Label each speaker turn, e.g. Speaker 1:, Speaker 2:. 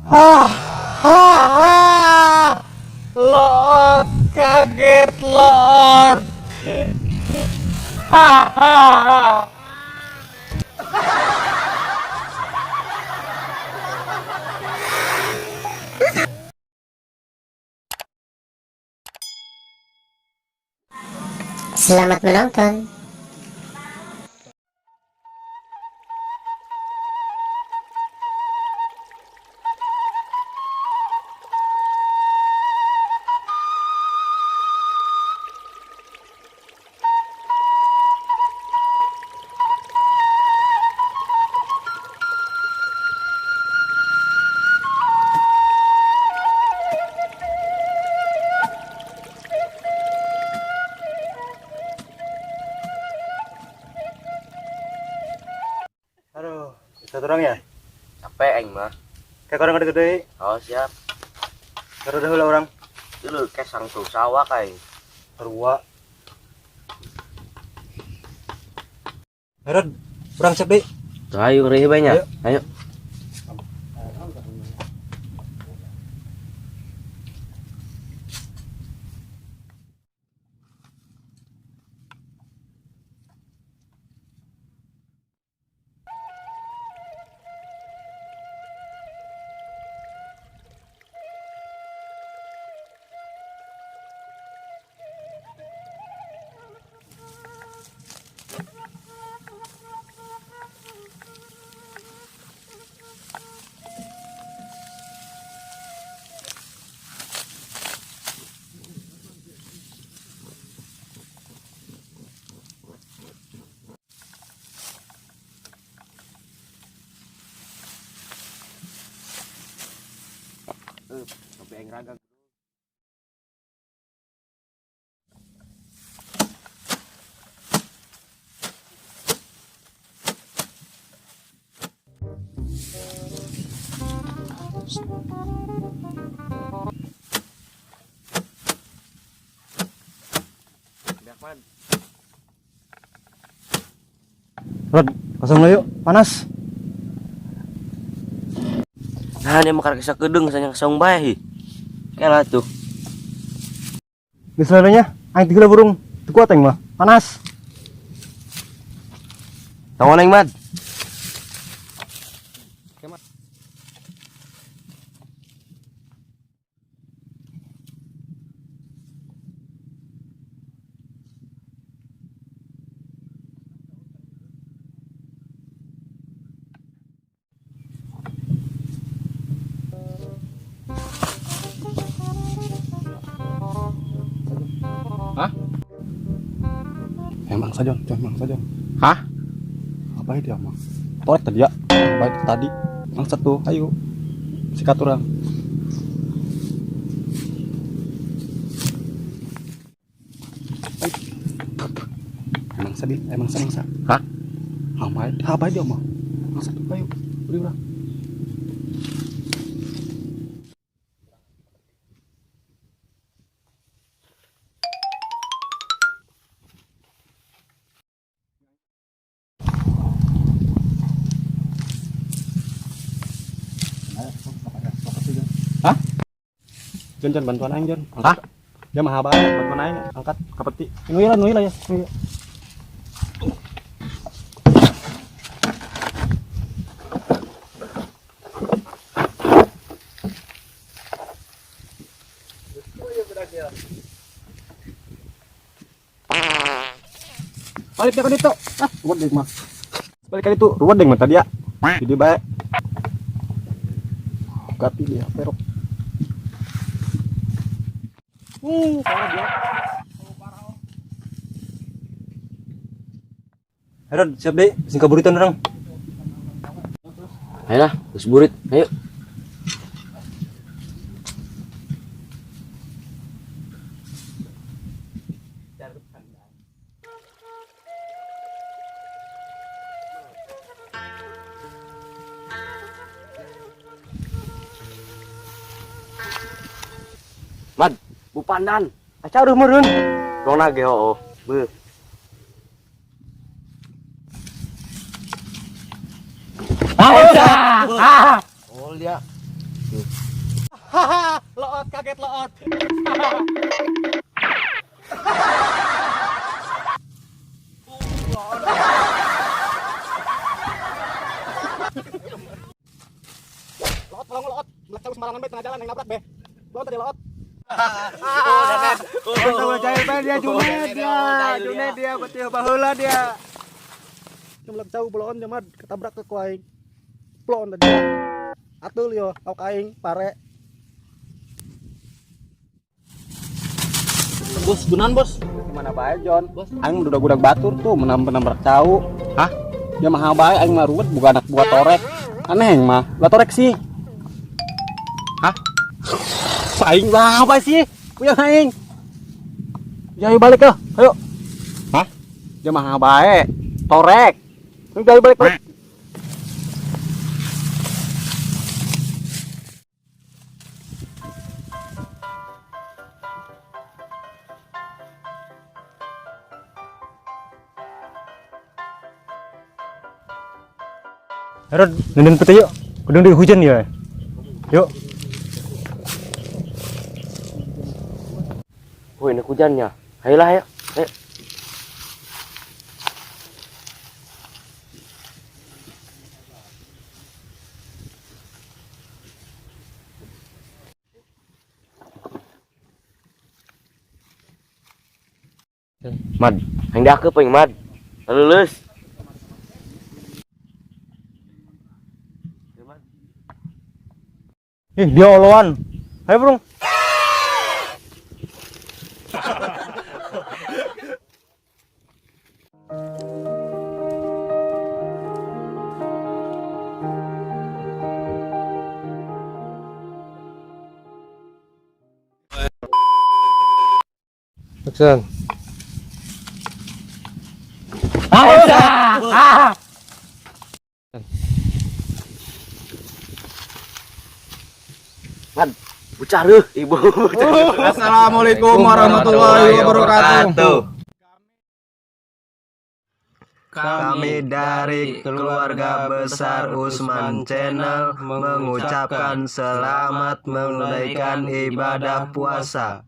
Speaker 1: Ah, ah, ah. Lot, kaget lot. Hahaha.
Speaker 2: Selamat menonton.
Speaker 3: Aduh, satu orang ya?
Speaker 4: Capek aing mah.
Speaker 3: Kayak orang gede-gede.
Speaker 4: Oh, siap.
Speaker 3: Baru dahulu orang.
Speaker 4: Dulu kayak sang tuh sawah kayak.
Speaker 3: Sarua. Herod, urang siap deh.
Speaker 4: Tuh, ayo ngeri banyak.
Speaker 3: Ayo.
Speaker 4: Ayo. Sampai aing raga.
Speaker 3: Rod, kosong lo yuk, panas.
Speaker 4: Nah, ini makar kisah kedeng sanya saung bae hi. Kela tuh.
Speaker 3: Geus nya, aing tiga burung. Teu kuat aing mah, panas.
Speaker 4: Tangan aing mad.
Speaker 5: Emang saja, emang saja.
Speaker 1: Hah?
Speaker 5: Apa itu emang? Tolak tadi ya. Baik tadi. Mangsa tuh, ayo. Sikat orang. Emang sabi, emang sa mangsa.
Speaker 4: Hah?
Speaker 5: Apa apa dia mah? Mangsa tuh, ayo. Beli orang.
Speaker 3: Hah?
Speaker 5: Jon, Jon, bantuan aing, Jon.
Speaker 3: Hah?
Speaker 5: Dia mah bae, bantuan aing, angkat kapeti.
Speaker 3: Nui lah, nui lah ya. Nui. Balik ka dito.
Speaker 5: Ah, ruwet deh mah. Balik ka dito, ruwet deh mah tadi ya. Jadi bae. Gati dia, perok.
Speaker 3: Parah dia. Herod, siap deh. Sing kaburitan orang.
Speaker 4: Ayo lah, geus burit. Ayo. Mad, bu pandan.
Speaker 3: Aca udah meureun.
Speaker 4: Rona ge hooh. Beuh.
Speaker 1: Ah, ah.
Speaker 4: Oh, dia.
Speaker 1: Haha, loot kaget loot.
Speaker 5: Loot, tolong loot. Melak cau sembarangan bae tengah jalan yang nabrak be. Loot tadi loot.
Speaker 3: Dia Junet dia, Junet dia berarti baheula dia.
Speaker 5: Melak cau bloon jamad ketabrak ke ku aing. Bloon tadi. Atul yo, au aing pare.
Speaker 3: Bos, gunan bos.
Speaker 5: Gimana bae John? Aing udah budak batur tuh menam menabrak cau.
Speaker 3: Hah?
Speaker 5: Dia mah bae aing mah ruwet bukan anak buah torek. Aneh aing mah. Lah torek sih.
Speaker 3: Hah?
Speaker 5: Aing lah apa sih? Puyeng aing. Ya ayo balik ke. Ayo.
Speaker 3: Hah?
Speaker 5: Dia mah bae. Torek. Ayo balik balik.
Speaker 3: Ron, nenden peti yuk. Kudu di hujan ya. Yuk.
Speaker 4: Woi, ini hujannya. Ayolah, ayo. Ayo. Mad, yang diakep aing mad. Lulus.
Speaker 3: Ih, dia oloan. Ayo, Bro. Action.
Speaker 4: Mad, bocah reuh, ibu.
Speaker 1: Assalamualaikum warahmatullahi wabarakatuh.
Speaker 2: Kami dari keluarga besar Usman Channel mengucapkan selamat menunaikan ibadah puasa.